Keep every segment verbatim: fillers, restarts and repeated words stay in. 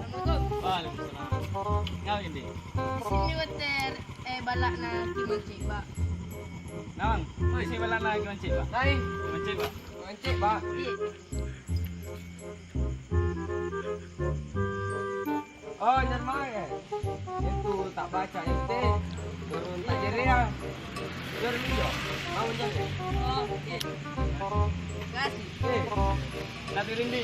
Assalamualaikum. Waalaikumsalam. Ngapain, Di? Di sini, Water, eh, balakna Ki Mancik, Pak. Nawang, oh, isi balakna Ki Mancik, Pak? Hai. Ki Mancik, Pak? Mancik, Pak. Iya. Oh, Jerman, eh. Itu tak baca R T, turun tak jerea. Jerman, iya. Mau jadi? Oh, iya. Kasih. Eh. Tapi Rindi.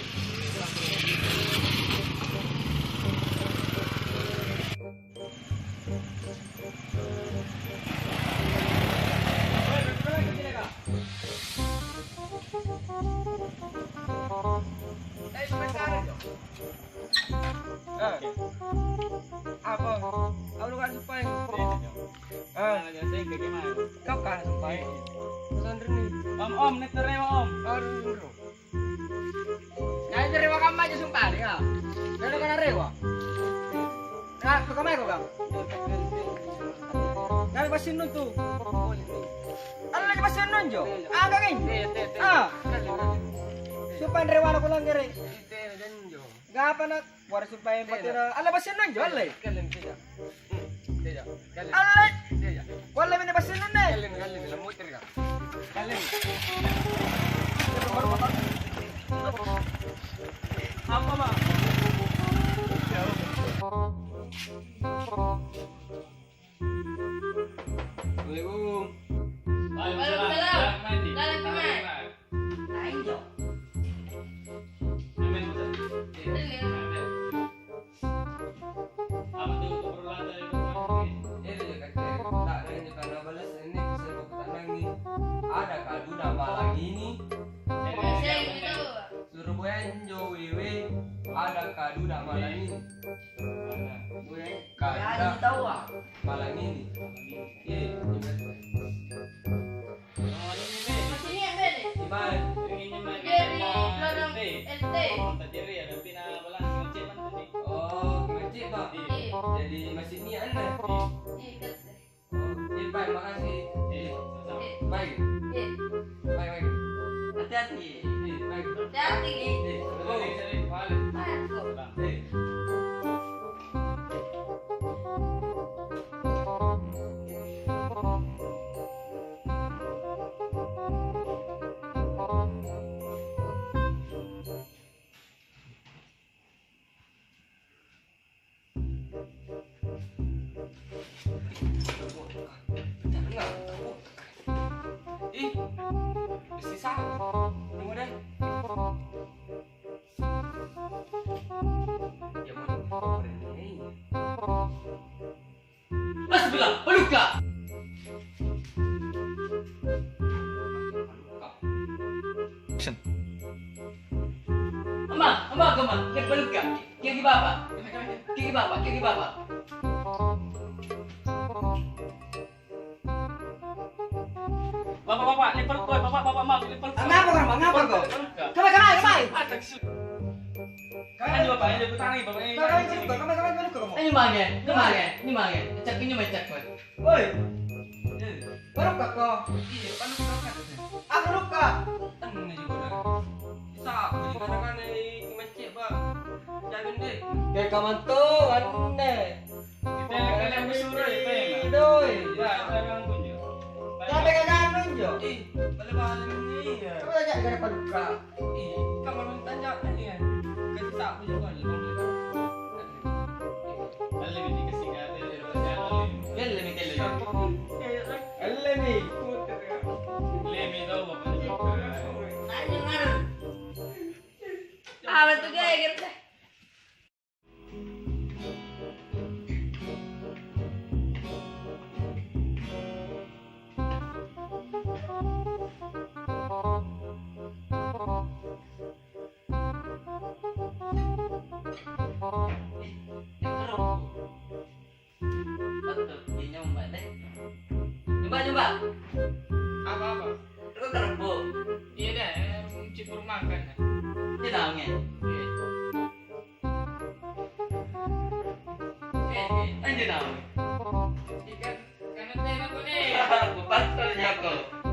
Eh. Apa? Apa lu kan sumpaeng? Eh. Kau kan sumpaeng? Pesantren ni. Om, om, netter rewa, om. Aduh, bro. Nah, itu rewa kamma aja sumpaeng, ya. Lalu kana rewa. Nah, tu kamma ko, Kang? Nah, pasinnun tu. Allah aja pasinnun jo. Ah, Kang, ini. Ah. Sumpaeng rewa na kulang gere. Ngapa nak? Wara sumpaeng batena. Alla bassennang jo, alle. Kalleng, tidak. Hmm, tidak. Kalleng. Alle. Tidak. Walle mene bassennang ne. Kalleng, kalleng, lemmutir ka. Kalleng. Apa, Mak? Assalamualaikum. Waalaikumsalam. Waalaikumsalam. Lalang, Mak. Lain jo. Apa tu keperluan dari rumah? Eh, dia kata, tak ada yang kena balas, ini bisa bertanya ni. Ada kadu nama lagi ni. Seng itu. Suruh boya injo wewe, ada kadu nama lagi ni. Kada. Malang ini. Iya, iya. Masih niat bede. Gimana? Jadi, belakang R T. Oh, ngecek, Pak. Iya. Jadi, masih niat, Anda? Iya, kan. Oh, iya, Pak, makasih. Iya, sama-sama. Baik. Iya. Baik, baik. Hati-hati. Iya, baik. Hati-hati, Ki. Iya, oh. Baik, kok. Iya. Ih, besi sa. Tunggu deh. Ya, mau. Astagfirullah, palukka. Action. Amma, amma, amma, kiaki palukka. Kiaki bapa. Kiaki bapa, kiaki bapa. Bapak, bapak, lempar ko, bapak, bapak, maaf, lempar ko. Ngapa kau, Bang? Ngapa kau? Lempar ko. Kamai, kamai, kamai. Ah, taksi. Kamai. Ayo, bapak, ayo, putangi, bapak, ayo. Kamai, kamai, kamai, kamai, kamai. Ayo, mange, ini mange, ini mange. Cek ini, cek, Bang. Woi. Eh. Baru kau. Iya, panas banget. Apa luka? Tenang juga dah. Bisa, di mana-mana, eh, masjid, Bang. Jamin deh. Kayak kaman tuh, aneh. Kita yang kalian bersuruh, ya, Pak? Doi. Pak, saya bilang kunjung. Tapi kagak nunjuk. Ih, bale-bale ini ya. Coba aja gara paluka. Ih, kamar minta jawab tadi ya. Kasih sapu juga, ya, Bang. Bale ini kasih kata, ya, Bang. Bale ini, bale ini. Bale ini. Bale ini, tau, Bang. Tanya mana? Ah, betul, geger deh. Betul, iya, nyoba deh. Coba, coba. Apa-apa? Lu kerbo. Iya deh, cipur makan. Ini naungnya. Eh, eh, anjir naung. Ikan, karena tena kok, eh. Bukan ternyata.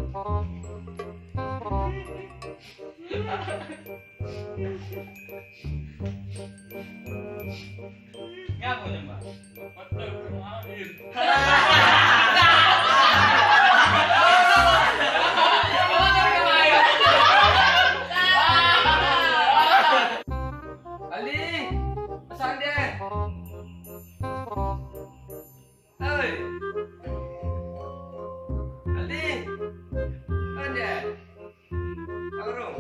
Ngapa, Jomba? Ali, pasang deh. Hei. Ali. Ande. Aurung.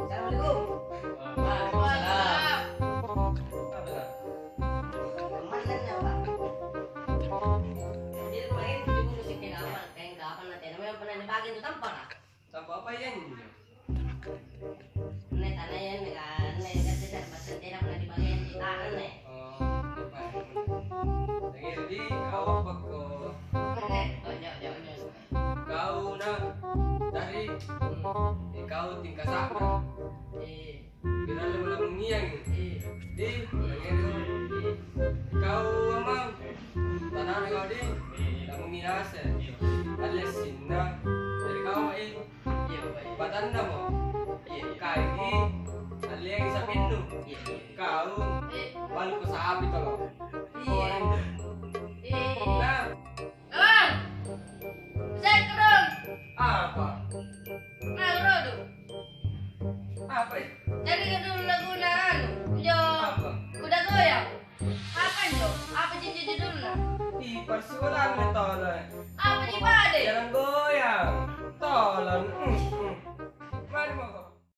Assalamualaikum. Waalaikumsalam. Apa? Aman, apa? Jadi, kemarin itu musik kayak apa? Kayak apa nanti? Namanya pernah dipakai itu tampar, ah? Tampa apa iya anjo? Anne tanaya anne ka, anne ka sesa batang tena pernah dipakai anjo tanah anne. Oh, iya, Pak. Jadi, kau apa ko? Anne, oh, jauh, jauh, jauh. Kau na dari, hmm, eh, kau tingkah sana. Eh. Biralle malamungiang. Iya. Di, kau amang. Tanara kau di. Lamungi nase. Alle sinna. Dari kau mai. Iya, Pak. Batannamo. Iya. Kaigi. Alliangi sapinnu. Iya. Kau. Eh. Balu ko sapi tolo. Iya. Iya. Nah. Abang! Sekro! Apa? Mau rodo. Apa itu? Cari dulu laguna anu, jo. Apa? Kuda goyang. Apa jo? Apa ji judulna? Ih, persoalan tolong. Apa ji pade? Jarang goyang. Tolong. Hmm, hmm.